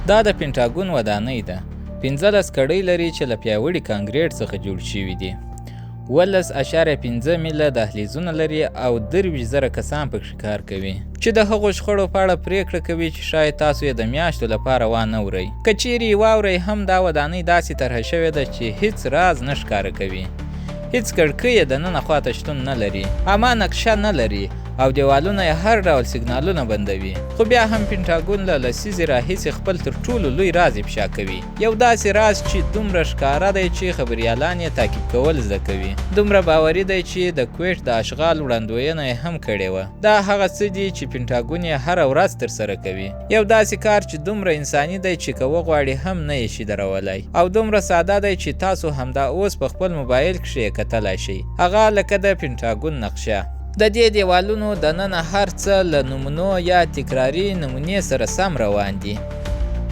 دا د پنټاګون ودانۍ ده. 15 کړۍ لري چې له پیاوړي کانکریټ څخه جوړ شوي دي. 17.5 میله دهلیزونه لري او 23,000 کسان پکښې کار کوي چې د هغو شخړو په اړه پرېکړه کوي چې ښایي تاسو یې د میاشتو لپاره وانه ورئ. که چیرې یې واورئ هم، دا ودانۍ داسې طرحه شوې ده چې هیڅ راز نه ښکاره کوي. هیڅ کړکۍ یې دننه خواته شتون نه لري، اما نقشه نه لري او دیوالونه یې هر ډول سیګنالونه بندوي. خو بیا هم پنټاګون له لسیزې راهیسې خپل تر ټولو لوی راز افشا کوي، یو داسې راز چې دومره ښکاره دی چې خبریالان یې تعقیب کول زده کوي، دومره باوري دی چې د کویټ د اشغال وړاندوینه یې هم کړې وه. دا هغه څه دي چې پنټاګون یې هره ورځ ترسره کوي، یو داسې کار چې دومره انساني دی چې که وغواړي هم نه یې شي درولای، او دومره ساده دی چې تاسو همدا اوس په خپل موبایل کښې یې کتلای شئ، هغه لکه د پنټاګون نقشه. د دې دیوالونو دننه هر څه له نمونو یا تکراري نمونې سره سم روان دي.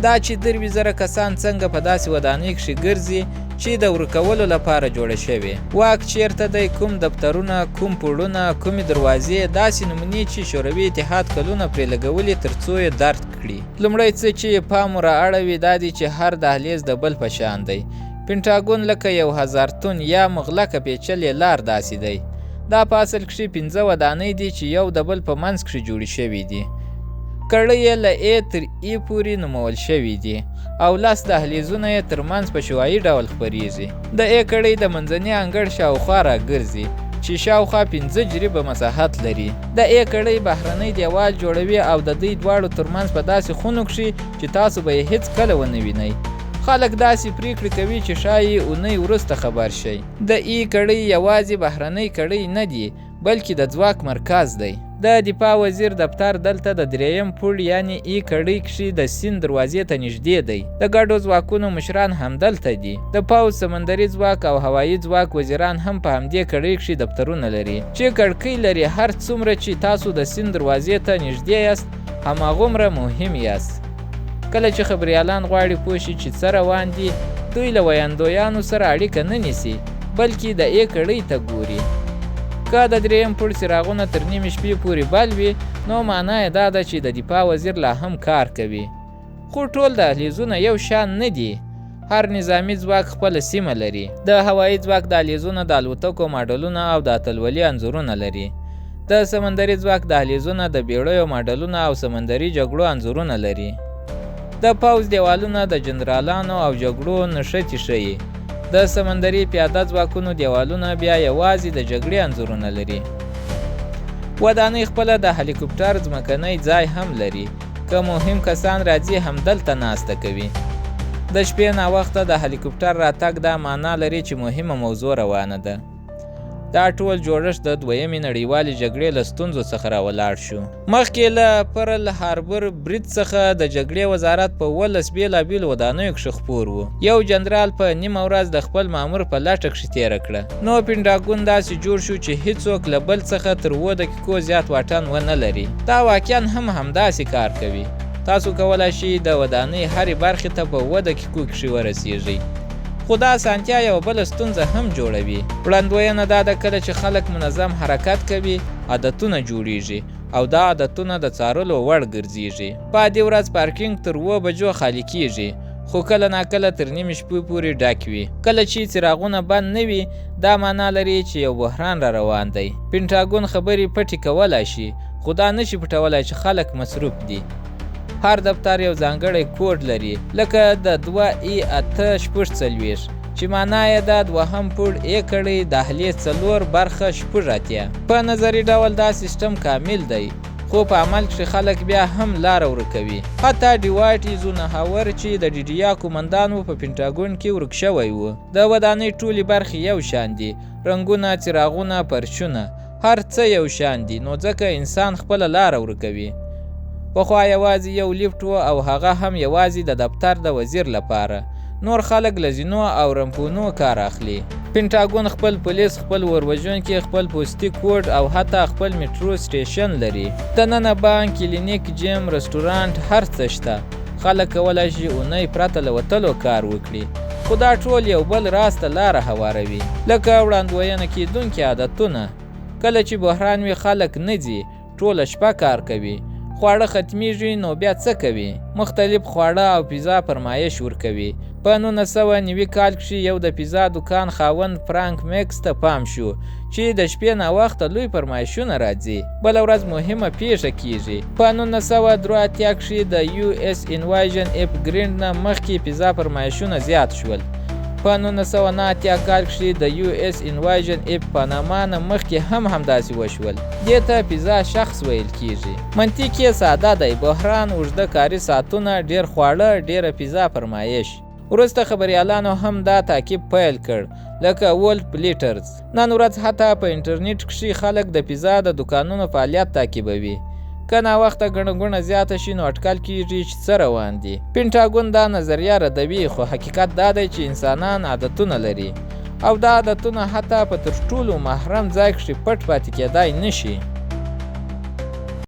دا چې 23,000 کسان څنګه په داسې ودانۍ کښې ګرځي چې د ورکولو لپاره جوړه شوې، واک چیرته دی، کوم دفترونه، کوم پوړونه، کومې دروازې، داسې نمونې چې شوروي اتحاد کلونه پرې لګولي تر څو یې درک کړي. لومړی څه چې پام را اړوي دا دی چې هر دهلیز د بل په شان دی. پنټاګون لکه یو هزارتون یا مغلقه پیچلې لار داسې دی. دا په اصل کښې 5 ودانۍ دي چې یو د بل په منځ کښې جوړې شوې دي. کړۍ یې له A تر E پورې نومول شوې دي او 10 دهلیزونه یې تر منځ په شعاعي ډول خپریږي. د A کړۍ د منځني انګړ شاوخوا راګرځي چې شاوخوا 5 جریبه مساحت لري. د A کړۍ بهرنی دیوال جوړوي او د دوی دواړو تر منځ په داسې خونو کښې چې تاسو به یې هیڅ کله ونه وینئ. خلک داسې پریکړې کوي چې ښایي اونۍ وروسته خبر شئ. د ای کړۍ یوازې بهرنۍ کړۍ نه دي، بلکې د ځواک مرکز دی. د دفاع وزیر دفتر دلته د دریم پوړ یعنی ای کړۍ کښې د سیند دروازې ته نږدې دی. د ګډو ځواکونو مشران همدلته دي. د پوځ، سمندري ځواک او هوایي ځواک وزیران هم په همدې کړۍ کښې دفترونه لري چې کړکۍ لري. هر څومره چې تاسو د سیند دروازې ته نږدې یاست، هماغومره مهم یاست. کله چې خبریالان غواړي پوه شي چې څه روان دي، دوی له ویاندویانو سره اړیکه نه نیسي، بلکې د ای کړۍ ته ګوري. که د دریم پوړ څراغونه تر نیمې شپې پورې بل وي، نو معنا یې دا ده چې د دفاع وزیر لا هم کار کوي. خو ټول دهلیزونه یو شان نه دي. هر نظامي ځواک خپله سیمه لري. د هوایي ځواک دهلیزونه د الوتکو ماډلونه او د اتلولي انځورونه لري. د سمندري ځواک دهلیزونه د بیړیو ماډلونه او سمندري جګړو انځورونه لري. د پوځ دیوالونه د جنرالانو او جګړو نښتې ښيي. د سمندري پیاده ځواکونو دیوالونه بیا یوازې د جګړې انځورونه لري. ودانۍ خپله د هلیکوپټر ځمکنی ځای هم لري. که مهم کسان راځي همدلته ناسته کوي. د شپې ناوخته د هلیکوپټر راتګ دا معنا لري چې مهمه موضوع روانه ده. دا ټول جوړښت د دویمې نړیوالې جګړې له ستونزو څخه راولاړ شو. مخکې له پرل هاربر برید څخه د جګړې وزارت په 17 بېلابېلو ودانیو کښې خپور و. یو جنرال په نیمه ورځ د خپل مامور په لټه کښې تېره کړه. نو پنټاګون داسې جوړ شو چې هیڅوک له بل څخه تر 7 دقیقو زیات واټن ونه لري. دا واقعا هم همداسې کار کوي. تاسو کولای شئ د ودانۍ هرې برخې ته په 7 دقیقو کښې ورسیږئ. خو دا اسانتیا یوه بله ستونزه هم جوړوي. وړاندوینه دا ده کله چې خلک منظم حرکت کوي، عادتونه جوړیږي او دا عادتونه د څارلو وړ ګرځیږي. په عادي ورځ پارکینګ تر 7 بجو خالي کیږي، خو کله ناکله تر نیمې شپې پورې ډک وي. کله چې څراغونه بند نه وي، دا معنا لري چې یو بحران را روان دی. پنټاګون خبرې پټې کولای شي، خو دا نشي پټولای چې خلک مصروف دي. هر دفتر یو ځانګړی کوډ لري، لکه د 2 ای 8 46 چې معنا یې ده دوهم پوړ ای کړۍ دهلیز 4 برخه 86. په نظري ډول دا سیستم کامل دی، خو په عمل کښې خلک بیا هم لاره ورکوي. حتی ډیوایټ ایزونهاور چې د ډیډیا قومندان و په پنټاګون کې ورک شوی و. د ودانۍ ټولې برخې یو شان دي، رنګونه، څراغونه، فرشونه، هر څه یو شان دي، نو ځکه انسان خپله لاره ورکوي. پخوا یوازې یو لیفټ و او هغه هم یوازې د دفتر د وزیر لپاره. نور خلک له زینو او رمپونو کار اخلي. پنټاګون خپل پولیس، خپل وروژونکي، خپل پوستي کوډ او حتی خپل میټرو سټیشن لري. دننه بانک، کلینیک، جیم، رستورانت، هر څه شته. خلک کولای شي اونۍ پرته له وتلو کار وکړي، خو دا ټول یو بل راز ته لاره هواروي، لکه وړاندوینه کیدونکي عادتونه. کله چې بحران وي خلک نه ځي، ټوله شپه کار کوي. خو خواړه ختمیږي نو بیا څه کوي؟ مختلف خواړه او پیزا فرمایش ورکوي. په 1990 کال کښې یو د پیزا دوکان خاوند فرانک میکس ته پام شو چې د شپې ناوخته لوی فرمایشونه راځي. بله ورځ مهمه پیښه کیږي. په 1983 کښې د یو ایس انوایژن اف ګرینډ نه مخکې پیزا فرمایشونه زیات شول. په 1989 کال کښې د یو ایس انوایژن اف پاناما نه مخکې هم همداسې وشول. دې ته پیزا شخص ویل کیږي. منطق یې ساده دی، بحران، اوږده کاري ساعتونه، ډیر خواړه، ډیره پیزا فرمایش. وروسته خبریالانو هم دا تعقیب پیل کړ، لکه وولف پلیټرز. نن ورځ حتی په انټرنیټ کښې خلک د پیزا د دوکانونو فعالیت تعقیبوي. که ناوخته ګڼه ګوڼه زیاته شي نو اټکل کیږي چې څه روان دي. پنټاګون دا نظریه ردوي، خو حقیقت دا دی چې انسانان عادتونه لري او دا عادتونه حتی په تر ټولو محرم ځای کښې پټ پاتې کېدای نشي.